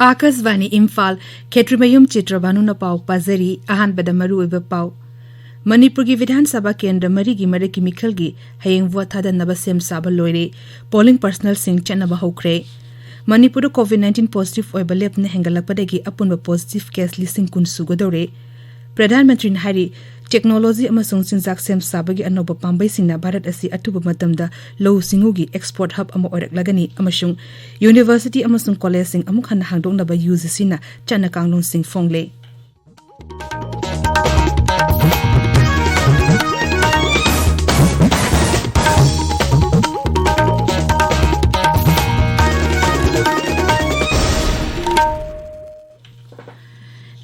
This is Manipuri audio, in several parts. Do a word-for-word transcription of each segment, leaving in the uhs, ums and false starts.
ꯑꯥꯀꯥꯁꯕꯥꯅꯤ ꯏꯝꯐꯥꯜ, ꯈꯦꯇ꯭ꯔꯤꯃꯌꯨꯝ ꯆꯤꯇ꯭ꯔꯕꯥꯅꯨꯅ ꯄꯥꯎ ꯄꯥꯖꯔꯤ꯫ ꯑꯍꯥꯟꯕꯗ ꯃꯔꯨꯑꯣꯏꯕ ꯄꯥꯎ꯫ ꯃꯅꯤꯄꯨꯔꯒꯤ ꯕꯤꯙꯥꯟ ꯁꯚꯥ ꯀꯦꯟꯗ꯭ꯔ ꯃꯔꯤꯒꯤ ꯃꯔꯛꯀꯤ ꯃꯤꯈꯜꯒꯤ ꯍꯌꯦꯡ ꯚꯣꯠ ꯊꯥꯗꯅꯕ ꯁꯦꯝ ꯁꯥꯕ ꯂꯣꯏꯔꯦ꯫ ꯄꯣꯂꯤꯡ ꯄꯔꯁꯅꯦꯜꯁꯤꯡ ꯆꯠꯅꯕ ꯍꯧꯈ꯭ꯔꯦ꯫ ꯃꯅꯤꯄꯨꯔꯗ ꯀꯣꯚꯤꯗ ꯅꯥꯏꯟꯇꯤꯟ ꯄꯣꯖꯤꯇꯤꯚ ꯑꯣꯏꯕ ꯂꯦꯞꯇꯅ ꯍꯦꯟꯒꯠꯂꯛꯄꯗꯒꯤ ꯑꯄꯨꯟꯕ ꯄꯣꯖꯤꯇꯤꯚ ꯀꯦꯁ ꯂꯤꯁꯤꯡ ꯀꯨꯟ ꯁꯨꯒꯗꯧꯔꯦ꯫ ꯄ꯭ꯔꯙꯥꯟ ꯃꯟꯇ꯭ꯔꯤꯅ ꯍꯥꯏꯔꯤ, ꯇꯦꯛꯅꯣꯂꯣꯖꯤ ꯑꯃꯁꯨꯡ ꯆꯤꯟꯖꯥꯛ ꯁꯦꯝ ꯁꯥꯕꯒꯤ ꯑꯅꯧꯕ ꯄꯥꯝꯕꯩꯁꯤꯡꯅ ꯚꯥꯔꯠ ꯑꯁꯤ ꯑꯊꯨꯕ ꯃꯇꯝꯗ ꯂꯧꯎ ꯁꯤꯡꯎꯒꯤ ꯑꯦꯛꯁꯄꯣꯔꯠ ꯍꯕ ꯑꯃ ꯑꯣꯏꯔꯛꯂꯒꯅꯤ ꯑꯃꯁꯨꯡ ꯌꯨꯅꯤꯚꯔꯁꯤꯇꯤ ꯑꯃꯁꯨꯡ ꯀꯣꯂꯦꯖꯁꯤꯡ ꯑꯃꯨꯛ ꯍꯟꯅ ꯍꯥꯡꯗꯣꯛꯅꯕ ꯌꯨ ꯖꯤ ꯁꯤꯅ ꯆꯠꯅ ꯀꯥꯡꯂꯣꯟꯁꯤꯡ ꯐꯣꯡꯂꯦ꯫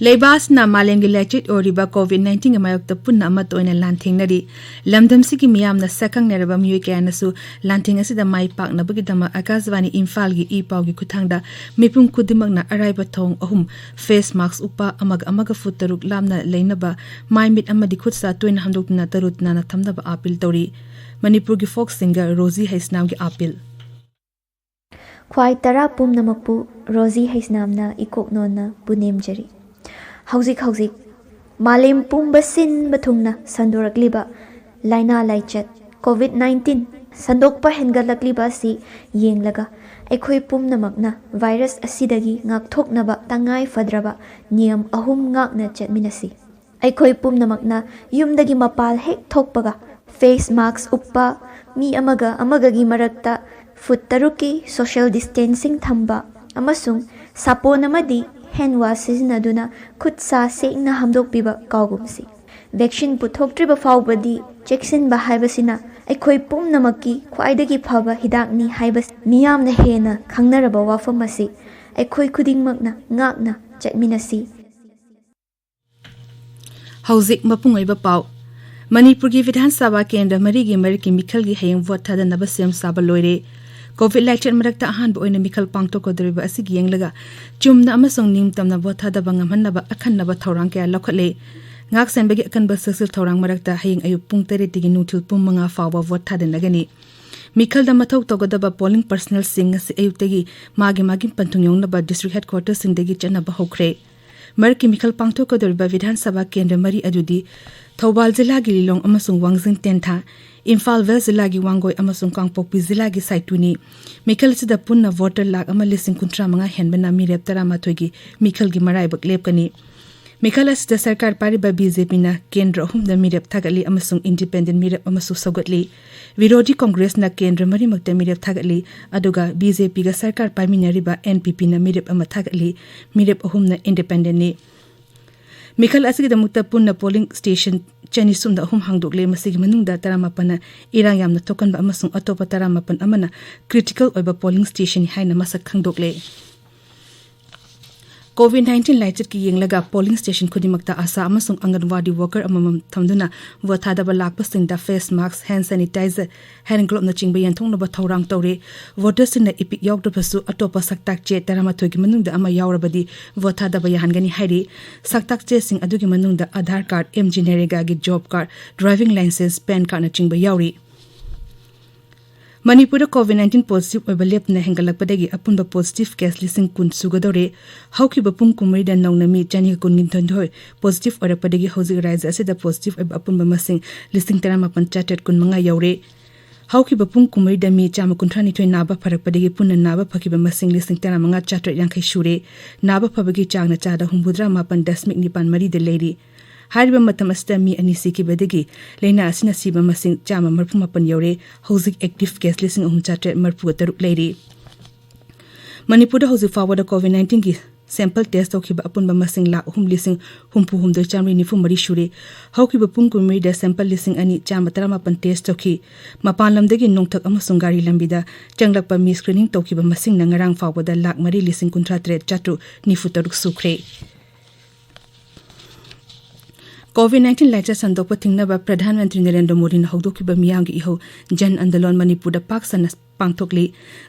ꯂꯩꯕꯥꯛ ꯑꯁꯤꯅ ꯃꯥꯂꯦꯝꯒꯤ ꯂꯥꯏꯆꯠ ꯑꯣꯏꯔꯤꯕ ꯀꯣꯚꯤꯗ ꯅꯥꯏꯟꯇꯤꯟꯒꯤ ꯃꯥꯌꯣꯛꯇ ꯄꯨꯟꯅ ꯑꯃꯠꯇ ꯑꯣꯏꯅ ꯂꯥꯟꯊꯦꯡꯅꯔꯤ꯫ ꯂꯝꯗꯝꯁꯤꯒꯤ ꯃꯤꯌꯥꯝꯅ ꯁꯛꯈꯪꯅꯔꯕ ꯃꯤꯑꯣꯏ ꯀꯌꯥꯅꯁꯨ ꯂꯥꯟꯊꯦꯡ ꯑꯁꯤꯗ ꯃꯥꯏ ꯄꯥꯛꯅꯕꯒꯤꯗꯃꯛ ꯑꯥꯀꯥꯁꯕꯥꯅꯤ ꯏꯝꯐꯥꯜꯒꯤ ꯏ ꯄꯥꯎꯒꯤ ꯈꯨꯠꯊꯥꯡꯗ ꯃꯤꯄꯨꯝ ꯈꯨꯗꯤꯡꯃꯛꯅ ꯑꯔꯥꯏꯕ ꯊꯧꯑꯣꯡ ꯑꯍꯨꯝ, ꯐꯦꯁ ꯃꯥꯁꯛ ꯎꯞꯄ, ꯑꯃꯒ ꯑꯃꯒ ꯐꯨꯠ ꯇꯔꯨꯛ ꯂꯥꯞꯅ ꯂꯩꯅꯕ, ꯃꯥꯏ ꯃꯤꯠ ꯑꯃꯗꯤ ꯈꯨꯠ ꯁꯥ ꯇꯣꯏꯅ ꯍꯥꯝꯗꯣꯛꯇꯨꯅ ꯇꯔꯨ ꯇꯅꯥꯟꯅ ꯊꯝꯅꯕ ꯑꯥꯄꯤꯜ ꯇꯧꯔꯤ꯫ ꯃꯅꯤꯄꯨꯔꯒꯤ ꯐꯣꯛ ꯁꯤꯡꯒꯔ ꯔꯣꯖꯤ ꯍꯩꯁꯅꯥꯝꯒꯤ ꯑꯥꯄꯤꯜ꯫ ꯈ꯭ꯋꯥꯏ ꯇꯔꯥ ꯄꯨꯝꯅꯃꯛꯄꯨ ꯔꯣꯖꯤ ꯍꯩꯁꯅꯥꯝꯅ ꯏꯀꯣꯛ ꯅꯣꯟꯅ ꯄꯨꯅꯦꯝꯖꯔꯤ꯫ ꯍꯧꯖꯤꯛ ꯍꯧꯖꯤꯛ ꯃꯥꯂꯦꯝ ꯄꯨꯝꯕ ꯁꯤꯟꯕ ꯊꯨꯡꯅ ꯁꯟꯗꯣꯔꯛꯂꯤꯕ ꯂꯥꯏꯅꯥ ꯂꯥꯏꯆꯠ ꯀꯣꯚꯤꯗ ꯅꯥꯏꯟꯇꯤꯟ ꯁꯟꯗꯣꯛꯄ ꯍꯦꯟꯒꯠꯂꯛꯂꯤꯕ ꯑꯁꯤ ꯌꯦꯡꯂꯒ, ꯑꯩꯈꯣꯏ ꯄꯨꯝꯅꯃꯛꯅ ꯚꯥꯏꯔꯁ ꯑꯁꯤꯗꯒꯤ ꯉꯥꯛꯊꯣꯛꯅꯕ ꯇꯉꯥꯏ ꯐꯗ꯭ꯔꯕ ꯅꯤꯌꯝ ꯑꯍꯨꯝ ꯉꯥꯛꯅ ꯆꯠꯃꯤꯟꯅꯁꯤ꯫ ꯑꯩꯈꯣꯏ ꯄꯨꯝꯅꯃꯛꯅ ꯌꯨꯝꯗꯒꯤ ꯃꯄꯥꯜ ꯍꯦꯛ ꯊꯣꯛꯄꯒ ꯐꯦꯁ ꯃꯥꯁꯛ ꯎꯞꯄ, ꯃꯤ ꯑꯃꯒ ꯑꯃꯒꯒꯤ ꯃꯔꯛꯇ ꯐꯨꯠ ꯇꯔꯨꯛꯀꯤ ꯁꯣꯁꯤꯌꯦꯜ ꯗꯤꯁꯇꯦꯟꯁꯤꯡ ꯊꯝꯕ ꯑꯃꯁꯨꯡ ꯁꯥꯄꯣꯟ ꯑꯃꯗꯤ ꯍꯦꯟ ꯋꯥꯁ ꯁꯤꯖꯤꯟꯅꯗꯨꯅ ꯈꯨꯠ ꯁꯥ ꯁꯦꯡꯅ ꯍꯥꯝꯗꯣꯛꯄꯤꯕ ꯀꯥꯎꯒꯨꯝꯁꯤ꯫ ꯚꯦꯛꯁꯤꯟ ꯄꯨꯊꯣꯛꯇ꯭ꯔꯤꯕ ꯐꯥꯎꯕꯗꯤ ꯆꯦꯛꯁꯤꯟꯕ ꯍꯥꯏꯕꯁꯤꯅ ꯑꯩꯈꯣꯏ ꯄꯨꯝꯅꯃꯛꯀꯤ ꯈ꯭ꯋꯥꯏꯗꯒꯤ ꯐꯕ ꯍꯤꯗꯥꯛꯅꯤ ꯍꯥꯏꯕꯁꯤ ꯃꯤꯌꯥꯝꯅ ꯍꯦꯟꯅ ꯈꯪꯅꯔꯕ ꯋꯥꯐꯝ ꯑꯁꯤ ꯑꯩꯈꯣꯏ ꯈꯨꯗꯤꯡꯃꯛꯅ ꯉꯥꯛꯅ ꯆꯠꯃꯤꯟꯅꯁꯤ꯫ ꯍꯧꯖꯤꯛ ꯃꯄꯨꯡ ꯑꯣꯏꯕ ꯄꯥꯎ꯫ ꯃꯅꯤꯄꯨꯔꯒꯤ ꯕꯤꯙꯥꯟ ꯁꯚꯥ ꯀꯦꯟꯗ꯭ꯔ ꯃꯔꯤꯒꯤ ꯃꯔꯛꯀꯤ ꯃꯤꯈꯜꯒꯤ ꯍꯌꯦꯡ ꯚꯣꯠ ꯊꯥꯗꯅꯕ ꯁꯦꯝ ꯁꯥꯕ ꯂꯣꯏꯔꯦ꯫ ꯀꯣꯚꯤꯗ ꯂꯥꯏꯆꯠ ꯃꯔꯛꯇ ꯑꯍꯥꯟꯕ ꯑꯣꯏꯅ ꯃꯤꯈꯜ ꯄꯥꯡꯊꯣꯛꯀꯗꯧꯔꯤꯕ ꯑꯁꯤꯒꯤ ꯌꯦꯡꯂꯒ ꯆꯨꯝꯅ ꯑꯃꯁꯨꯡ ꯅꯤꯡꯇꯝꯅ ꯚꯣꯠ ꯊꯥꯗꯕ ꯉꯝꯍꯟꯅꯕ ꯑꯈꯟꯅꯕ ꯊꯧꯔꯥꯡ ꯀꯌꯥ ꯂꯧꯈꯠꯂꯦ꯫ ꯉꯥꯛ ꯁꯦꯟꯕꯒꯤ ꯑꯀꯟꯕ ꯁꯛꯁꯤꯜ ꯊꯧꯔꯥꯡ ꯃꯔꯛꯇ ꯍꯌꯦꯡ ꯑꯌꯨꯛ ꯄꯨꯡ ꯇꯔꯦꯠꯇꯒꯤ ꯅꯨꯡꯊꯤꯜ ꯄꯨꯡ ꯃꯉꯥ ꯐꯥꯎꯕ ꯚꯣꯠ ꯊꯥꯗꯅꯒꯅꯤ꯫ ꯃꯤꯈꯜꯗ ꯃꯊꯧ ꯇꯧꯒꯗꯕ ꯄꯣꯂꯤꯡ ꯄꯔꯁꯅꯦꯜꯁꯤꯡ ꯉꯁꯤ ꯑꯌꯨꯛꯇꯒꯤ ꯃꯥꯒꯤ ꯃꯥꯒꯤ ꯄꯟꯊꯨꯡ ꯌꯧꯅꯕ ꯗꯤꯁꯇ꯭ꯔꯤꯛ ꯍꯦꯗꯀ꯭ꯋꯥꯇꯔꯁꯤꯡꯗꯒꯤ ꯆꯠꯅꯕ ꯍꯧꯈ꯭ꯔꯦ꯫ ꯃꯔꯛꯀꯤ ꯃꯤꯈꯜ ꯄꯥꯡꯊꯣꯛꯀꯗꯧꯔꯤꯕ ꯕꯤꯙꯥꯟ ꯁꯚꯥ ꯀꯦꯟꯗ꯭ꯔ ꯃꯔꯤ ꯑꯗꯨꯗꯤ ꯊꯧꯕꯥꯜ ꯖꯤꯂꯥꯒꯤ ꯂꯤꯂꯣꯡ ꯑꯃꯁꯨꯡ ꯋꯥꯡꯖꯤꯡ ꯇꯦꯟꯊꯥ, ꯏꯝꯐꯥꯜ ꯋꯦꯁ ꯖꯤꯂꯥꯒꯤ ꯋꯥꯡꯒꯣꯏ ꯑꯃꯁꯨꯡ ꯀꯥꯡꯄꯣꯛꯄꯤ ꯖꯤꯂꯥꯒꯤ ꯁꯥꯏꯇꯨꯅꯤ꯫ ꯃꯤꯈꯜ ꯑꯁꯤꯗ ꯄꯨꯟꯅ ꯚꯣꯇꯔ ꯂꯥꯈ ꯑꯃ ꯂꯤꯁꯤꯡ ꯀꯨꯟꯊ꯭ꯔꯥ ꯃꯉꯥ ꯍꯦꯟꯕꯅ ꯃꯤꯔꯦꯞ ꯇꯔꯥꯃꯥꯊꯣꯏꯒꯤ ꯃꯤꯈꯜꯒꯤ ꯃꯔꯥꯏꯕꯛ ꯂꯦꯞꯀꯅꯤ꯫ ꯃꯤꯈꯜ ꯑꯁꯤꯗ ꯁꯔꯀꯥꯔ ꯄꯥꯏꯔꯤꯕ ꯕꯤ ꯖꯦ ꯄꯤꯅ ꯀꯦꯟꯗ꯭ꯔ ꯑꯍꯨꯝꯗ ꯃꯤꯔꯦꯞ ꯊꯥꯒꯠꯂꯤ ꯑꯃꯁꯨꯡ ꯏꯟꯗꯤꯄꯦꯟꯗꯦꯟ ꯃꯤꯔꯦꯞ ꯑꯃꯁꯨ ꯁꯧꯒꯠꯂꯤ꯫ ꯋꯤꯔꯣꯙꯤ ꯀꯣꯡꯒ꯭ꯔꯦꯁꯅ ꯀꯦꯟꯗ꯭ꯔ ꯃꯔꯤꯃꯛꯇ ꯃꯤꯔꯦꯞ ꯊꯥꯒꯠꯂꯤ, ꯑꯗꯨꯒ ꯕꯤ ꯖꯦ ꯄꯤꯒ ꯁꯔꯀꯥꯔ ꯄꯥꯏꯃꯤꯟꯅꯔꯤꯕ ꯑꯦꯟ ꯄꯤ ꯄꯤꯅ ꯃꯤꯔꯦꯞ ꯑꯃ ꯊꯥꯒꯠꯂꯤ꯫ ꯃꯤꯔꯦꯞ ꯑꯍꯨꯝꯅ ꯏꯟꯗꯤꯄꯦꯟꯗꯦꯟꯅꯤ꯫ ꯃꯤꯈꯜ ꯑꯁꯤꯒꯤꯗꯃꯛꯇ ꯄꯨꯟꯅ ꯄꯣꯂꯤꯡ ꯁ꯭ꯇꯦꯁꯟ ꯆꯅꯤ ꯁꯨꯞꯅ ꯑꯍꯨꯝ ꯍꯥꯡꯗꯣꯛꯂꯦ꯫ ꯃꯁꯤꯒꯤ ꯃꯅꯨꯡꯗ ꯇꯔꯥꯃꯥꯄꯟꯅ ꯏꯔꯥꯡ ꯌꯥꯝꯅ ꯊꯣꯛꯀꯟꯕ ꯑꯃꯁꯨꯡ ꯑꯇꯣꯞꯄ ꯇꯔꯥꯃꯥꯄꯟ ꯑꯃꯅ ꯀ꯭ꯔꯤꯇꯤꯀꯦꯜ ꯑꯣꯏꯕ ꯄꯣꯂꯤꯡ ꯁ꯭ꯇꯦꯁꯟꯅꯤ ꯍꯥꯏꯅ ꯃꯁꯛ ꯈꯪꯗꯣꯛꯂꯦ꯫ ꯀꯣꯚꯤꯗ ꯅꯥꯏꯟꯇꯤꯟ ꯂꯥꯏꯆꯠꯀꯤ ꯌꯦꯡꯂꯒ ꯄꯣꯂꯤꯡ ꯁ꯭ꯇꯦꯁꯟ ꯈꯨꯗꯤꯡꯃꯛꯇ ꯑꯥꯁꯥ ꯑꯃꯁꯨꯡ ꯑꯪꯒꯟꯋꯥꯗꯤ ꯋꯥꯀꯔ ꯑꯃꯃꯝ ꯊꯝꯗꯨꯅ ꯚꯣꯠ ꯊꯥꯗꯕ ꯂꯥꯛꯄꯁꯤꯡꯗ ꯐꯦꯁ ꯃꯥꯁꯛ, ꯍꯦꯟ ꯁꯦꯅꯤꯇꯥꯏꯖꯔ, ꯍꯦꯟ ꯒ꯭ꯂꯣꯕꯅꯆꯤꯡꯕ ꯌꯦꯟꯊꯣꯛꯅꯕ ꯊꯧꯔꯥꯡ ꯇꯧꯔꯤ꯫ ꯚꯣꯇꯔꯁꯤꯡꯅ ꯏꯄꯤꯛ ꯌꯥꯎꯗ꯭ꯔꯕꯁꯨ ꯑꯇꯣꯞꯄ ꯁꯛꯇꯥꯛ ꯆꯦ ꯇꯔꯥꯃꯥꯊꯣꯏꯒꯤ ꯃꯅꯨꯡꯗ ꯑꯃ ꯌꯥꯎꯔꯕꯗꯤ ꯚꯣꯠ ꯊꯥꯗꯕ ꯌꯥꯍꯟꯒꯅꯤ ꯍꯥꯏꯔꯤ꯫ ꯁꯛꯇꯥꯛ ꯆꯦꯁꯤꯡ ꯑꯗꯨꯒꯤ ꯃꯅꯨꯡꯗ ꯑꯙꯥꯔ ꯀꯥꯔꯗ, ꯑꯦꯝ ꯖꯤ ꯅꯔꯦꯒꯥꯒꯤ job card, driving licence, PAN ꯀꯥꯔꯗꯅꯆꯤꯡꯕ ꯌꯥꯎꯔꯤ꯫ ꯃꯅꯤꯄꯨꯔꯗ ꯀꯣꯚꯤꯗ ꯅꯥꯏꯟꯇꯤꯟ ꯄꯣꯖꯤꯇꯤꯚ ꯑꯣꯏꯕ ꯂꯦꯞꯇꯅ ꯍꯦꯟꯒꯠꯂꯛꯄꯗꯒꯤ ꯑꯄꯨꯟꯕ ꯄꯣꯖꯤꯇꯤꯚ ꯀꯦꯁ ꯂꯤꯁꯤꯡ ꯀꯨꯟ ꯁꯨꯒꯗꯧꯔꯦ꯫ ꯍꯧꯈꯤꯕ ꯄꯨꯡ ꯀꯨꯟꯃꯔꯤꯗ ꯅꯧꯅ ꯃꯤ ꯆꯅꯤꯒ ꯀꯨꯟꯅꯤꯊꯣꯏ ꯄꯣꯖꯤꯇꯤꯚ ꯑꯣꯏꯔꯛꯄꯗꯒꯤ ꯍꯧꯖꯤꯛ ꯔꯥꯖ꯭ꯌ ꯑꯁꯤꯗ ꯄꯣꯖꯤꯇꯤꯚ ꯑꯣꯏꯕ ꯑꯄꯨꯟꯕ ꯃꯁꯤꯡ ꯂꯤꯁꯤꯡ ꯇꯔꯥꯃꯥꯄꯟ ꯆꯥꯇ꯭ꯔꯦꯠ ꯀꯨꯟꯃꯉꯥ ꯌꯧꯔꯦ꯫ ꯍꯧꯈꯤꯕ ꯄꯨꯡ ꯀꯨꯟꯃꯔꯤꯗ ꯃꯤ ꯆꯥꯝꯃ ꯀꯨꯟꯊ꯭ꯔꯥ ꯅꯤꯊꯣꯏ ꯅꯥꯕ ꯐꯔꯛꯄꯗꯒꯤ ꯄꯨꯟꯅ ꯅꯥꯕ ꯐꯈꯤꯕ ꯃꯁꯤꯡ ꯂꯤꯁꯤꯡ ꯇꯔꯥꯃꯉꯥ ꯆꯥꯇ꯭ꯔꯦꯠ ꯌꯥꯡꯈꯩ ꯁꯨꯔꯦ꯫ ꯅꯥꯕ ꯐꯕꯒꯤ ꯆꯥꯡꯅ ꯆꯥꯗ ꯍꯨꯝꯐꯨꯇꯔꯥ ꯃꯥꯄꯟ ꯗꯁꯃꯤꯛ ꯅꯤꯄꯥꯟ ꯃꯔꯤꯗ ꯂꯩꯔꯤ꯫ ꯍꯥꯏꯔꯤꯕ ꯃꯇꯝ ꯑꯁꯤꯗ ꯃꯤ ꯑꯅꯤ ꯁꯤꯈꯤꯕꯗꯒꯤ ꯂꯥꯏꯅꯥ ꯑꯁꯤꯅ ꯁꯤꯕ ꯃꯁꯤꯡ ꯆꯥꯝꯃ ꯃꯔꯤꯐꯨ ꯃꯥꯄꯟ ꯌꯧꯔꯦ꯫ ꯍꯧꯖꯤꯛ ꯑꯦꯛꯇꯤꯚ ꯀꯦꯁ ꯂꯤꯁꯤꯡ ꯑꯍꯨꯝ ꯆꯥꯇ꯭ꯔꯦꯠ ꯃꯔꯤꯐꯨ ꯇꯔꯨꯛ ꯂꯩꯔꯤ꯫ ꯃꯅꯤꯄꯨꯔꯗ ꯍꯧꯖꯤꯛ ꯐꯥꯎꯕꯗ ꯀꯣꯚꯤꯗ ꯅꯥꯏꯟꯇꯤꯟꯒꯤ ꯁꯦꯝꯄꯜ ꯇꯦꯁ ꯇꯧꯈꯤꯕ ꯑꯄꯨꯟꯕ ꯃꯁꯤꯡ ꯂꯥꯈ ꯑꯍꯨꯝ ꯂꯤꯁꯤꯡ ꯍꯨꯝꯐꯨ ꯍꯨꯝꯗꯣꯏ ꯆꯥꯃꯔꯤ ꯅꯤꯐꯨ ꯃꯔꯤ ꯁꯨꯔꯦ꯫ ꯍꯧꯈꯤꯕ ꯄꯨꯡ ꯀꯨꯟꯃꯔꯤꯗ ꯁꯦꯝꯄꯜ ꯂꯤꯁꯤꯡ ꯑꯅꯤ ꯆꯥꯝꯃ ꯇꯔꯥꯃꯥꯄꯟ ꯇꯦꯁ ꯇꯧꯈꯤ꯫ ꯃꯄꯥꯟ ꯂꯝꯗꯒꯤ ꯅꯣꯡꯊꯛ ꯑꯃꯁꯨꯡ ꯒꯥꯔꯤ ꯂꯝꯕꯤꯗ ꯆꯪꯂꯛꯄ ꯃꯤ ꯁ꯭ꯀ꯭ꯔꯤꯅꯤꯡ ꯇꯧꯈꯤꯕ ꯃꯁꯤꯡꯅ ꯉꯔꯥꯡ ꯐꯥꯎꯕꯗ ꯂꯥꯈ ꯃꯔꯤ ꯂꯤꯁꯤꯡ ꯀꯨꯟꯊ꯭ꯔꯥ ꯇꯔꯦꯠ ꯆꯥꯇ꯭ꯔꯨꯛ ꯅꯤꯐꯨ ꯇꯔꯨꯛ ꯁꯨꯈ꯭ꯔꯦ꯫ ꯀꯣꯚꯤꯗ ꯅꯥꯏꯟꯇꯤꯟ ꯂꯥꯏꯆꯠ ꯁꯟꯗꯣꯛꯄ ꯊꯤꯡꯅꯕ ꯄ꯭ꯔꯙꯥꯟ ꯃꯟꯇ꯭ꯔꯤ ꯅꯔꯦꯟꯗ꯭ꯔ ꯃꯣꯗꯤꯅ ꯍꯧꯗꯣꯛꯈꯤꯕ ꯃꯤꯌꯥꯝꯒꯤ ꯏꯍꯧ ꯖꯟ ꯑꯟꯗꯣꯂꯟ ꯃꯅꯤꯄꯨꯔꯗ ꯄꯥꯛ ꯁꯟꯅ ꯄꯥꯡꯊꯣꯛꯂꯤ꯫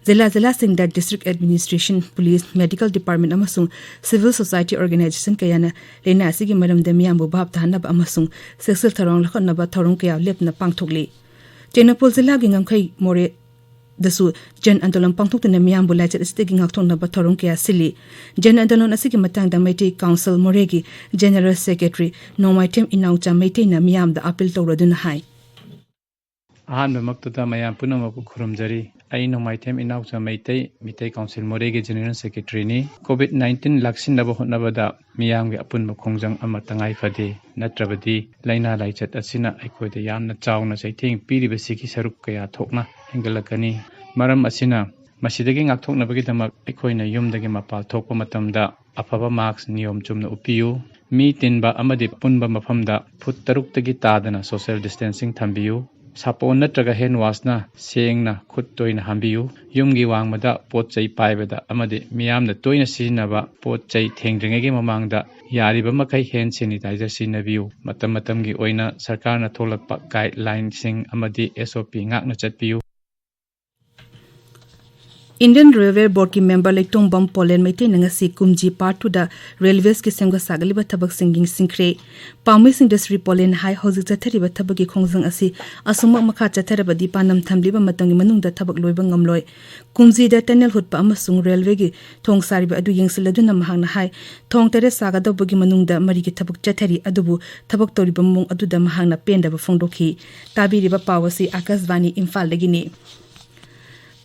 ꯖꯤꯂꯥ ꯖꯤꯂꯥꯁꯤꯡꯗ district administration, police, medical department ꯑꯃꯁꯨꯡ ꯁꯤꯚꯤꯜ ꯁꯣꯁꯥꯏꯇꯤ ꯑꯣꯔꯒꯅꯥꯏꯖꯦꯁꯟ ꯀꯌꯥꯅ ꯂꯥꯏꯅꯥ ꯑꯁꯤꯒꯤ ꯃꯔꯝꯗ ꯃꯤꯌꯥꯝꯕꯨ ꯚꯥꯞ ꯇꯥꯍꯟꯅꯕ ꯑꯃꯁꯨꯡ ꯆꯦꯛꯁꯤꯜ ꯊꯧꯔꯥꯡ ꯂꯧꯈꯠꯅꯕ ꯊꯧꯔꯝ ꯀꯌꯥ ꯂꯦꯞꯇꯅ ꯄꯥꯡꯊꯣꯛꯂꯤ꯫ ꯇꯦꯡꯅꯧꯄꯜ ꯖꯤꯂꯥꯒꯤ ꯉꯝꯈꯩ ꯃꯣꯔꯦꯗꯁꯨ ꯖꯟ ꯑꯟꯗꯣꯂꯟ ꯄꯥꯡꯊꯣꯛꯇꯨꯅ ꯃꯤꯌꯥꯝꯕꯨ ꯂꯥꯏꯆꯠ ꯑꯁꯤꯗꯒꯤ ꯉꯥꯛꯊꯣꯛꯅꯕ ꯊꯧꯔꯝ ꯀꯌꯥ ꯁꯤꯜꯂꯤ꯫ ꯖꯟ ꯑꯟꯗꯣꯂꯟ ꯑꯁꯤꯒꯤ ꯃꯇꯥꯡꯗ ꯃꯩꯇꯩ ꯀꯥꯎꯟꯁꯤꯜ ꯃꯣꯔꯦꯒꯤ ꯖꯦꯅꯦꯔꯦꯜ ꯁꯦꯀ꯭ꯔꯦꯇꯔꯤ ꯅꯣꯡꯃꯥꯏꯊꯦꯝ ꯏꯅꯥꯎꯆꯥ ꯃꯩꯇꯩꯅ ꯃꯤꯌꯥꯝꯗ ꯑꯥꯄꯤꯜ ꯇꯧꯔꯗꯨꯅ ꯍꯥꯏ꯫ ꯑꯍꯥꯟꯕꯃꯛꯇꯗ ꯃꯌꯥꯝ ꯄꯨꯝꯅꯃꯛꯄꯨ ꯈꯨꯔꯨꯝꯖꯔꯤ꯫ ꯑꯩ ꯅꯣꯡꯃꯥꯏꯊꯦꯝ ꯏꯅꯥꯎꯆꯥ ꯃꯩꯇꯩ, ꯃꯤꯇꯩ ꯀꯥꯎꯟꯁꯤꯜ ꯃꯣꯔꯦꯒꯤ ꯖꯦꯅꯦꯔꯦꯜ ꯁꯦꯀ꯭ꯔꯦꯇꯔꯤꯅꯤ꯫ ꯀꯣꯚꯤꯗ ꯅꯥꯏꯟꯇꯤꯟ ꯂꯥꯛꯁꯤꯟꯅꯕ ꯍꯣꯠꯅꯕꯗ ꯃꯤꯌꯥꯝꯒꯤ ꯑꯄꯨꯟꯕ ꯈꯣꯡꯖꯪ ꯑꯃ ꯇꯉꯥꯏ ꯐꯗꯦ, ꯅꯠꯇ꯭ꯔꯕꯗꯤ ꯂꯥꯏꯅꯥ ꯂꯥꯏꯆꯠ ꯑꯁꯤꯅ ꯑꯩꯈꯣꯏꯗ ꯌꯥꯝꯅ ꯆꯥꯎꯅ ꯆꯩꯊꯦꯡ ꯄꯤꯔꯤꯕꯁꯤꯒꯤ ꯁꯔꯨꯛ ꯀꯌꯥ ꯊꯣꯛꯅ ꯍꯦꯟꯒꯠꯂꯛꯀꯅꯤ꯫ ꯃꯔꯝ ꯑꯁꯤꯅ, ꯃꯁꯤꯗꯒꯤ ꯉꯥꯛꯊꯣꯛꯅꯕꯒꯤꯗꯃꯛ ꯑꯩꯈꯣꯏꯅ ꯌꯨꯝꯗꯒꯤ ꯃꯄꯥꯟ ꯊꯣꯛꯄ ꯃꯇꯝꯗ ꯑꯐꯕ ꯃꯥꯛꯁ ꯅꯤꯌꯣꯝ ꯆꯨꯝꯅ ꯎꯞꯄꯤꯌꯨ꯫ ꯃꯤ ꯇꯤꯟꯕ ꯑꯃꯗꯤ ꯄꯨꯟꯕ ꯃꯐꯝꯗ ꯐꯨꯠ ꯇꯔꯨꯛꯇꯒꯤ ꯇꯥꯗꯅ ꯁꯣꯁꯤꯌꯦꯜ ꯗꯤꯁꯇꯦꯟꯁꯤꯡ ꯊꯝꯕꯤꯌꯨ꯫ ꯁꯥꯄꯣꯟ ꯅꯠꯇ꯭ꯔꯒ ꯍꯦꯟ ꯋꯥꯁꯅ ꯁꯦꯡꯅ ꯈꯨꯠ ꯇꯣꯏꯅ ꯍꯥꯝꯕꯤꯌꯨ꯫ ꯌꯨꯝꯒꯤ ꯋꯥꯡꯃꯗ ꯄꯣꯠ ꯆꯩ ꯄꯥꯏꯕꯗ ꯑꯃꯗꯤ ꯃꯤꯌꯥꯝꯅ ꯇꯣꯏꯅ ꯁꯤꯖꯤꯟꯅꯕ ꯄꯣꯠ ꯆꯩ ꯊꯦꯡꯗ꯭ꯔꯤꯉꯩꯒꯤ ꯃꯃꯥꯡꯗ ꯌꯥꯔꯤꯕ ꯃꯈꯩ ꯍꯦꯟ ꯁꯦꯅꯤꯇꯥꯏꯖꯔ ꯁꯤꯖꯤꯟꯅꯕꯤꯌꯨ꯫ ꯃꯇꯝ ꯃꯇꯝꯒꯤ ꯑꯣꯏꯅ ꯁꯔꯀꯥꯔꯅ ꯊꯣꯛꯂꯛꯄ ꯒꯥꯏꯗꯂꯥꯏꯟꯁꯤꯡ ꯑꯃꯗꯤ ꯑꯦꯁ ꯑꯣ ꯄꯤ ꯉꯥꯛꯅ ꯆꯠꯄꯤꯌꯨ꯫ ꯏꯟꯗꯤꯌꯟ ꯔꯦꯜꯋꯦ ꯕꯣꯔꯗꯀꯤ ꯃꯦꯝꯕꯔ ꯂꯩꯇꯣꯡꯕꯝ ꯄꯣꯂꯦꯟ ꯃꯩꯇꯩꯅ ꯉꯁꯤ ꯀꯨꯝꯖꯤ ꯄꯥꯔꯠ ꯇꯨꯗ ꯔꯦꯜꯋꯦꯁꯀꯤ ꯁꯦꯝꯒꯠ ꯁꯥꯒꯠꯂꯤꯕ ꯊꯕꯛꯁꯤꯡ ꯌꯦꯡꯁꯤꯟꯈ꯭ꯔꯦ꯫ ꯄꯥꯝꯕꯩꯁꯤꯡꯗ ꯁ꯭ꯔꯤ ꯄꯣꯂꯦꯟ ꯍꯥꯏ, ꯍꯧꯖꯤꯛ ꯆꯠꯊꯔꯤꯕ ꯊꯕꯛꯀꯤ ꯈꯣꯡꯖꯪ ꯑꯁꯤ ꯑꯁꯨꯝꯃꯛ ꯃꯈꯥ ꯆꯠꯊꯔꯕꯗꯤ ꯄꯥꯟꯗꯝ ꯊꯝꯂꯤꯕ ꯃꯇꯝꯒꯤ ꯃꯅꯨꯡꯗ ꯊꯕꯛ ꯂꯣꯏꯕ ꯉꯝꯂꯣꯏ꯫ ꯀꯨꯝꯖꯤꯗ ꯇꯅꯦꯜ ꯍꯨꯠꯄ ꯑꯃꯁꯨꯡ ꯔꯦꯜꯋꯦꯒꯤ ꯊꯣꯡ ꯁꯥꯔꯤꯕ ꯑꯗꯨ ꯌꯦꯡꯁꯤꯜꯂꯗꯨꯅ ꯃꯍꯥꯛꯅ ꯍꯥꯏ, ꯊꯣꯡ ꯇꯔꯦꯠ ꯁꯥꯒꯗꯧꯕꯒꯤ ꯃꯅꯨꯡꯗ ꯃꯔꯤꯒꯤ ꯊꯕꯛ ꯆꯠꯊꯔꯤ, ꯑꯗꯨꯕꯨ ꯊꯕꯛ ꯇꯧꯔꯤꯕ ꯃꯑꯣꯡ ꯑꯗꯨꯗ ꯃꯍꯥꯛꯅ ꯄꯦꯟꯗꯕ ꯐꯣꯡꯗꯣꯛꯈꯤ꯫ ꯇꯥꯕꯤꯔꯤꯕ ꯄꯥꯎ ꯑꯁꯤ ꯑꯥꯀꯥꯁꯕꯥꯅꯤ ꯏꯝꯐꯥꯜꯗꯒꯤꯅꯤ꯫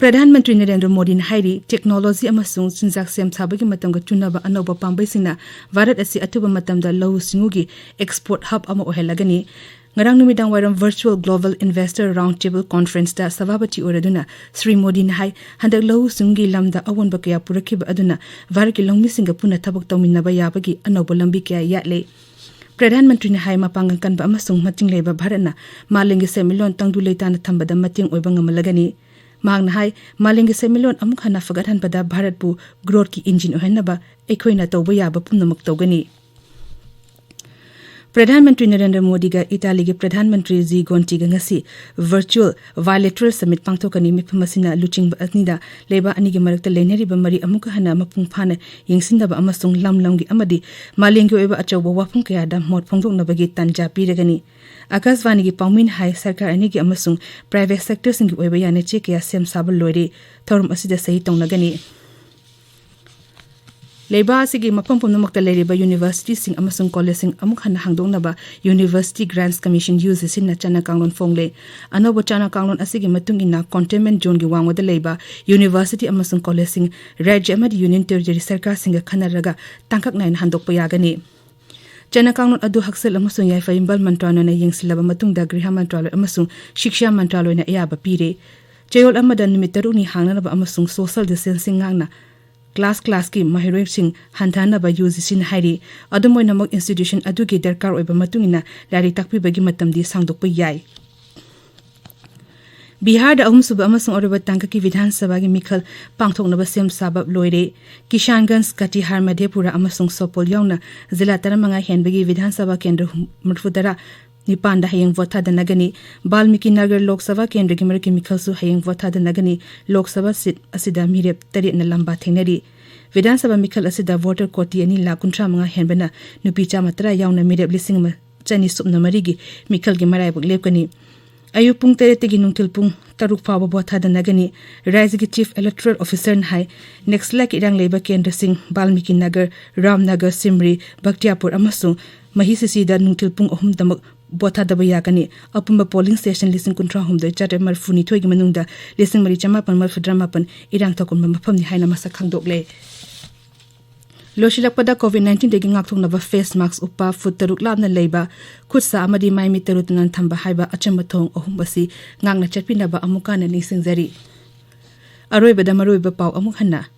ꯄ꯭ꯔꯙꯥꯟ ꯃꯟꯇ꯭ꯔꯤ ꯅꯔꯦꯟꯗ꯭ꯔ ꯃꯣꯗꯤꯅ ꯍꯥꯏꯔꯤ, ꯇꯦꯛꯅꯣꯂꯣꯖꯤ ꯑꯃꯁꯨꯡ ꯆꯤꯟꯖꯥꯛ ꯁꯦꯝ ꯁꯥꯕꯒꯤ ꯃꯇꯝꯒ ꯆꯨꯅꯕ ꯑꯅꯧꯕ ꯄꯥꯝꯕꯩꯁꯤꯡꯅ ꯚꯥꯔꯠ ꯑꯁꯤ ꯑꯊꯨꯕ ꯃꯇꯝꯗ ꯂꯧꯎ ꯁꯤꯡꯎꯒꯤ ꯑꯦꯛꯁꯄꯣꯔꯠ ꯍꯕ ꯑꯃ ꯑꯣꯏꯍꯜꯂꯒꯅꯤ꯫ ꯉꯔꯥꯡ ꯅꯨꯃꯤꯗꯥꯡ ꯋꯥꯏꯔꯝ virtual global investor round table ꯀꯣꯟꯐ꯭ꯔꯦꯟꯁꯇ ꯁꯚꯥꯄꯇꯤ ꯑꯣꯏꯔꯗꯨꯅ ꯁ꯭ꯔꯤ ꯃꯣꯗꯤꯅ ꯍꯥꯏ, ꯍꯟꯗꯛ ꯂꯧꯎ ꯁꯤꯡꯎꯒꯤ ꯂꯝꯗ ꯑꯑꯣꯟꯕ ꯀꯌꯥ ꯄꯨꯔꯛꯈꯤꯕ ꯑꯗꯨꯅ ꯚꯥꯔꯠꯀꯤ ꯂꯧꯃꯤꯁꯤꯡꯒ ꯄꯨꯟꯅ ꯊꯕꯛ ꯇꯧꯃꯤꯟꯅꯕ ꯌꯥꯕꯒꯤ ꯑꯅꯧꯕ ꯂꯝꯕꯤ ꯀꯌꯥ ꯌꯥꯠꯂꯦ꯫ ꯄ꯭ꯔꯙꯥꯟ ꯃꯟꯇ꯭ꯔꯤꯅ ꯍꯥꯏ, ꯃꯄꯥꯡꯒꯜ ꯀꯟꯕ ꯑꯃꯁꯨꯡ ꯃꯇꯤꯡ ꯂꯩꯕ ꯚꯥꯔꯠꯅ ꯃꯥꯂꯦꯝꯒꯤ ꯁꯦꯟꯃꯤꯠꯂꯣꯟ ꯇꯪꯗꯨ ꯂꯩꯇꯥꯅ ꯊꯝꯕꯗ ꯃꯇꯦꯡ ꯑꯣꯏꯕ ꯉꯝꯍꯜꯂꯒꯅꯤ꯫ ꯃꯍꯥꯛꯅ ꯍꯥꯏ, ꯃꯥꯂꯦꯝꯒꯤ ꯁꯦꯟꯃꯤꯠꯂꯣꯟ ꯑꯃꯨꯛ ꯍꯟꯅ ꯐꯒꯠꯍꯟꯕꯗ ꯚꯥꯔꯠꯄꯨ ꯒ꯭ꯔꯣꯊꯀꯤ ꯏꯟꯖꯤꯟ ꯑꯣꯏꯍꯟꯅꯕ ꯑꯩꯈꯣꯏꯅ ꯇꯧꯕ ꯌꯥꯕ ꯄꯨꯝꯅꯃꯛ ꯇꯧꯒꯅꯤ꯫ ꯄ꯭ꯔꯙꯥꯟ ꯃꯟꯇ꯭ꯔꯤ ꯅꯔꯦꯟꯗ꯭ꯔ ꯃꯣꯗꯤꯒ ꯏꯇꯥꯂꯤꯒꯤ ꯄ꯭ꯔꯙꯥꯟ ꯃꯟꯇ꯭ꯔꯤ ꯖꯤ ꯒꯣꯟꯇꯤꯒ ꯉꯁꯤ virtual bilateral summit ꯄꯥꯡꯊꯣꯛꯀꯅꯤ꯫ ꯃꯤꯐꯝ ꯑꯁꯤꯅ ꯂꯨꯆꯤꯡꯕ ꯑꯅꯤꯗ ꯂꯩꯕꯥꯛ ꯑꯅꯤꯒꯤ ꯃꯔꯛꯇ ꯂꯩꯅꯔꯤꯕ ꯃꯔꯤ ꯑꯃꯨꯛꯀ ꯍꯟꯅ ꯃꯄꯨꯡ ꯐꯥꯅ ꯌꯦꯡꯁꯤꯟꯅꯕ ꯑꯃꯁꯨꯡ ꯂꯝ ꯂꯝꯒꯤ ꯑꯃꯗꯤ ꯃꯥꯂꯦꯝꯒꯤ ꯑꯣꯏꯕ ꯑꯆꯧꯕ ꯋꯥꯐꯝ ꯀꯌꯥꯗ ꯃꯣꯠ ꯐꯣꯡꯗꯣꯛꯅꯕꯒꯤ ꯇꯥꯟꯖꯥ ꯄꯤꯔꯒꯅꯤ꯫ ꯑꯀꯥꯁꯕꯥꯅꯤꯒꯤ ꯄꯥꯎꯃꯤꯅ ꯍꯥꯏ, ꯁꯔꯀꯥꯔ ꯑꯅꯤꯒꯤ ꯑꯃꯁꯨꯡ private sectorꯁꯤꯡꯒꯤ ꯑꯣꯏꯕ ꯌꯥꯅꯆꯦ ꯀꯌꯥ ꯁꯦꯝ ꯁꯥꯕ ꯂꯣꯏꯔꯦ꯫ ꯊꯧꯔꯝ ꯑꯁꯤꯗ ꯁꯍꯤ ꯇꯧꯅꯒꯅꯤ꯫ ꯂꯩꯕꯥꯛ ꯑꯁꯤꯒꯤ ꯃꯐꯝ ꯄꯨꯝꯅꯃꯛꯇ ꯂꯩꯔꯤꯕ universityꯁꯤꯡ ꯑꯃꯁꯨꯡ collegeꯁꯤꯡ ꯑꯃꯨꯛ ꯍꯟꯅ ꯍꯥꯡꯗꯣꯛꯅꯕ University Grants Commission, UGCꯅ ꯆꯠꯅ ꯀꯥꯡꯂꯣꯟ ꯐꯣꯡꯂꯦ꯫ ꯑꯅꯧꯕ ꯆꯠꯅ ꯀꯥꯡꯂꯣꯟ ꯑꯁꯤꯒꯤ ꯃꯇꯨꯡ ꯏꯟꯅ containment zoneꯒꯤ ꯋꯥꯡꯃꯗ ꯂꯩꯕ university ꯑꯃꯁꯨꯡ collegeꯁꯤꯡ ꯔꯥꯖ꯭ꯌ ꯑꯃꯗꯤ Union Territory ꯁꯔꯀꯥꯔꯁꯤꯡꯒ ꯈꯟꯅꯔꯒ ꯇꯥꯡꯀꯛ ꯅꯥꯏꯅ ꯍꯟꯗꯣꯛꯄ ꯌꯥꯒꯅꯤ꯫ ꯆꯠꯅ ꯀꯥꯡꯂꯣꯟ ꯑꯗꯨ ꯍꯛꯁꯦꯜ ꯑꯃꯁꯨꯡ ꯌꯥꯏꯐ ꯌꯨꯝꯕꯥꯜ ꯃꯟꯇ꯭ꯔꯥꯂꯣꯏꯅ ꯌꯦꯡꯁꯤꯜꯂꯕ ꯃꯇꯨꯡꯗ ꯒ꯭ꯔꯤꯍ ꯃꯟꯇ꯭ꯔꯥꯂꯣꯏ ꯑꯃꯁꯨꯡ ꯁꯤꯛꯁꯥ ꯃꯟꯇ꯭ꯔꯥꯂꯣꯏꯅ ꯑꯌꯥꯕ ꯄꯤꯔꯦ꯫ ꯆꯌꯣꯜ ꯑꯃꯗ ꯅꯨꯃꯤꯠ ꯇꯔꯨꯛꯅꯤ ꯍꯥꯡꯅꯅꯕ ꯑꯃꯁꯨꯡ social distancing ꯉꯥꯛꯅ class classꯀꯤ ꯃꯍꯩꯔꯣꯏꯁꯤꯡ ꯍꯟꯊꯍꯟꯅꯕ UGCꯅ ꯍꯥꯏꯔꯤ꯫ ꯑꯗꯨꯝ ꯑꯣꯏꯅꯃꯛ institution ꯑꯗꯨꯒꯤ ꯗꯔꯀꯥꯔ ꯑꯣꯏꯕ ꯃꯇꯨꯡ ꯏꯟꯅ ꯂꯥꯏꯔꯤꯛ ꯇꯥꯛꯄꯤꯕꯒꯤ ꯃꯇꯝꯗꯤ ꯁꯥꯡꯗꯣꯛꯄ ꯌꯥꯏ꯫ ꯕꯤꯍꯥꯔꯗ ꯑꯍꯨꯝꯁꯨꯕ ꯑꯃꯁꯨꯡ ꯑꯔꯣꯏꯕ ꯇꯥꯡꯀꯛꯀꯤ ꯕꯤꯙꯥꯟ ꯁꯚꯥꯒꯤ ꯃꯤꯈꯜ ꯄꯥꯡꯊꯣꯛꯅꯕ ꯁꯦꯝ ꯁꯥꯕ ꯂꯣꯏꯔꯦ꯫ ꯀꯤꯁꯥꯟꯒꯟꯖ, ꯀꯇꯤꯍꯥꯔ, ꯃꯙꯦꯄꯨꯔꯥ ꯑꯃꯁꯨꯡ ꯁꯣꯄꯣꯜ ꯌꯥꯎꯅ ꯖꯤꯂꯥ ꯇꯔꯥꯃꯉꯥ ꯍꯦꯟꯕꯒꯤ ꯕꯤꯙꯥꯟ ꯁꯚꯥ ꯀꯦꯟꯗ꯭ꯔ ꯍꯨꯝ-, ꯃꯔꯤꯐꯨꯇꯔꯥ ꯅꯤꯄꯥꯟꯗ ꯍꯌꯦꯡ ꯚꯣꯠ ꯊꯥꯗꯅꯒꯅꯤ꯫ ꯕꯥꯜꯃꯤꯀꯤ ꯅꯒꯔ ꯂꯣꯛ ꯁꯚꯥ ꯀꯦꯟꯗ꯭ꯔꯒꯤ ꯃꯔꯛꯀꯤ ꯃꯤꯈꯜꯁꯨ ꯍꯌꯦꯡ ꯚꯣꯠ ꯊꯥꯗꯅꯒꯅꯤ꯫ ꯂꯣꯛ ꯁꯚꯥ seat ꯑꯁꯤꯗ ꯃꯤꯔꯦꯞ ꯇꯔꯦꯠꯅ ꯂꯝꯕꯥ ꯊꯦꯡꯅꯔꯤ꯫ ꯕꯤꯙꯥꯟ ꯁꯚꯥ ꯃꯤꯈꯜ ꯑꯁꯤꯗ voter ꯀꯣꯇꯤ ꯑꯅꯤ ꯂꯥꯈ ꯀꯨꯟꯊ꯭ꯔꯥ ꯃꯉꯥ ꯍꯦꯟꯕꯅ ꯅꯨꯄꯤ ꯆꯥꯝꯃ ꯇꯔꯥ ꯌꯥꯎꯅ ꯃꯤꯔꯦꯞ ꯂꯤꯁꯤꯡ ꯑꯃ ꯆꯅꯤ ꯁꯨꯞꯅ ꯃꯔꯤꯒꯤ ꯃꯤꯈꯜꯒꯤ ꯃꯔꯥꯏꯕꯛ ꯂꯦꯞꯀꯅꯤ꯫ ꯑꯌꯨꯛ ꯄꯨꯡ ꯇꯔꯦꯠꯇꯒꯤ ꯅꯨꯡꯊꯤꯜ ꯄꯨꯡ ꯇꯔꯨꯛ ꯐꯥꯎꯕ ꯚꯣꯠ ꯊꯥꯗꯅꯒꯅꯤ꯫ ꯔꯥꯖ꯭ꯌꯒꯤ Chief Electoral Officerꯅ ꯍꯥꯏ, ꯅꯛꯁꯂꯥꯏꯠꯀꯤ ꯏꯔꯥꯡ ꯂꯩꯕ ꯀꯦꯟꯗ꯭ꯔꯁꯤꯡ ꯕꯥꯜꯃꯤꯀꯤ ꯅꯒꯔ, ꯔꯥꯝꯅꯒꯔ, ꯁꯤꯝꯔꯤ, ꯕꯛꯇꯤꯌꯥꯄꯨꯔ ꯑꯃꯁꯨꯡ ꯃꯍꯤꯁꯤꯁꯤꯗ ꯅꯨꯡꯊꯤꯜ ꯄꯨꯡ ꯑꯍꯨꯝꯗꯃꯛ ꯚꯣꯠ ꯊꯥꯗꯕ ꯌꯥꯒꯅꯤ꯫ ꯑꯄꯨꯟꯕ polling station ꯂꯤꯁꯤꯡ ꯀꯨꯟꯊ꯭ꯔꯥ ꯍꯨꯝꯗꯣꯏ ꯆꯥꯇ꯭ꯔꯦꯠ ꯃꯔꯤꯐꯨ ꯅꯤꯊꯣꯏꯒꯤ ꯃꯅꯨꯡꯗ ꯂꯤꯁꯤꯡ ꯃꯔꯤ ꯆꯃꯥꯄꯟ ꯃꯔꯤꯐꯨꯇꯔꯥ ꯃꯥꯄꯟ ꯏꯔꯥꯡ ꯊꯣꯛꯀꯟꯕ ꯃꯐꯝꯅꯤ ꯍꯥꯏꯅ ꯃꯁꯛ ꯈꯪꯗꯣꯛꯂꯦ꯫ ꯂꯣꯏꯁꯤꯜꯂꯛꯄꯗ, COVID nineteenꯗꯒꯤ ꯉꯥꯛꯊꯣꯛꯅꯕ face mask ꯎꯞꯄ, ꯐꯨꯠ ꯇꯔꯨꯛ ꯂꯥꯞꯅ ꯂꯩꯕ, ꯈꯨꯠ ꯁꯥ ꯑꯃꯗꯤ ꯃꯥꯏ ꯃꯤꯠ ꯇꯔꯨ ꯇꯅꯥꯟ ꯊꯝꯕ ꯍꯥꯏꯕ ꯑꯆꯝꯕ ꯊꯧꯑꯣꯡ ꯑꯍꯨꯝ ꯑꯁꯤ ꯉꯥꯛꯅ ꯆꯠꯄꯤꯅꯕ ꯑꯃꯨꯛ ꯍꯟꯅ ꯅꯤꯡꯁꯤꯡꯖꯔꯤ꯫ ꯑꯔꯣꯏꯕꯗ ꯃꯔꯨꯑꯣꯏꯕ ꯄꯥꯎ ꯑꯃꯨꯛ ꯍꯟꯅ꯫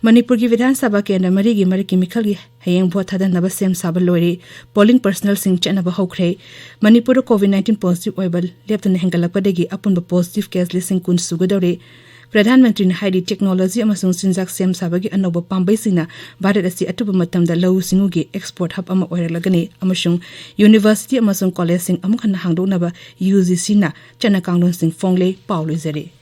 ꯃꯅꯤꯄꯨꯔꯒꯤ ꯕꯤꯙꯥꯟ ꯁꯚꯥ ꯀꯦꯟꯗ꯭ꯔ ꯃꯔꯤꯒꯤ ꯃꯔꯛꯀꯤ ꯃꯤꯈꯜꯒꯤ ꯍꯌꯦꯡ ꯚꯣꯠ ꯊꯥꯗꯅꯕ ꯁꯦꯝ ꯁꯥꯕ ꯂꯣꯏꯔꯦ꯫ Polling personnelꯁꯤꯡ ꯆꯠꯅꯕ ꯍꯧꯈ꯭ꯔꯦ꯫ ꯃꯅꯤꯄꯨꯔꯗ COVID nineteen positive ꯑꯣꯏꯕ ꯂꯦꯞꯇꯅ ꯍꯦꯟꯒꯠꯂꯛꯄꯗꯒꯤ ꯑꯄꯨꯟꯕ positive case ꯂꯤꯁꯤꯡ ꯀꯨꯟ ꯁꯨꯒꯗꯧꯔꯦ꯫ ꯄ꯭ꯔꯙꯥꯟ ꯃꯟꯇ꯭ꯔꯤꯅ ꯍꯥꯏꯔꯤ, ꯇꯦꯛꯅꯣꯂꯣꯖꯤ ꯑꯃꯁꯨꯡ ꯆꯤꯟꯖꯥꯛ ꯁꯦꯝ ꯁꯥꯕꯒꯤ ꯑꯅꯧꯕ ꯄꯥꯝꯕꯩꯁꯤꯡꯅ ꯚꯥꯔꯠ ꯑꯁꯤ ꯑꯊꯨꯕ ꯃꯇꯝꯗ ꯂꯧꯎ ꯁꯤꯡꯎꯒꯤ ꯑꯦꯛꯁꯄꯣꯔꯠ ꯍꯕ ꯑꯃ ꯑꯣꯏꯔꯛꯂꯒꯅꯤ ꯑꯃꯁꯨꯡ ꯌꯨꯅꯤꯚꯔꯁꯤꯇꯤ ꯑꯃꯁꯨꯡ ꯀꯣꯂꯦꯖꯁꯤꯡ ꯑꯃꯨꯛ ꯍꯟꯅ ꯍꯥꯡꯗꯣꯛꯅꯕ ꯌꯨ ꯖꯤ ꯁꯤꯅ ꯆꯠꯅ ꯀꯥꯡꯂꯣꯟꯁꯤꯡ ꯐꯣꯡꯂꯦ꯫ ꯄꯥꯎ ꯂꯣꯏꯖꯔꯦ꯫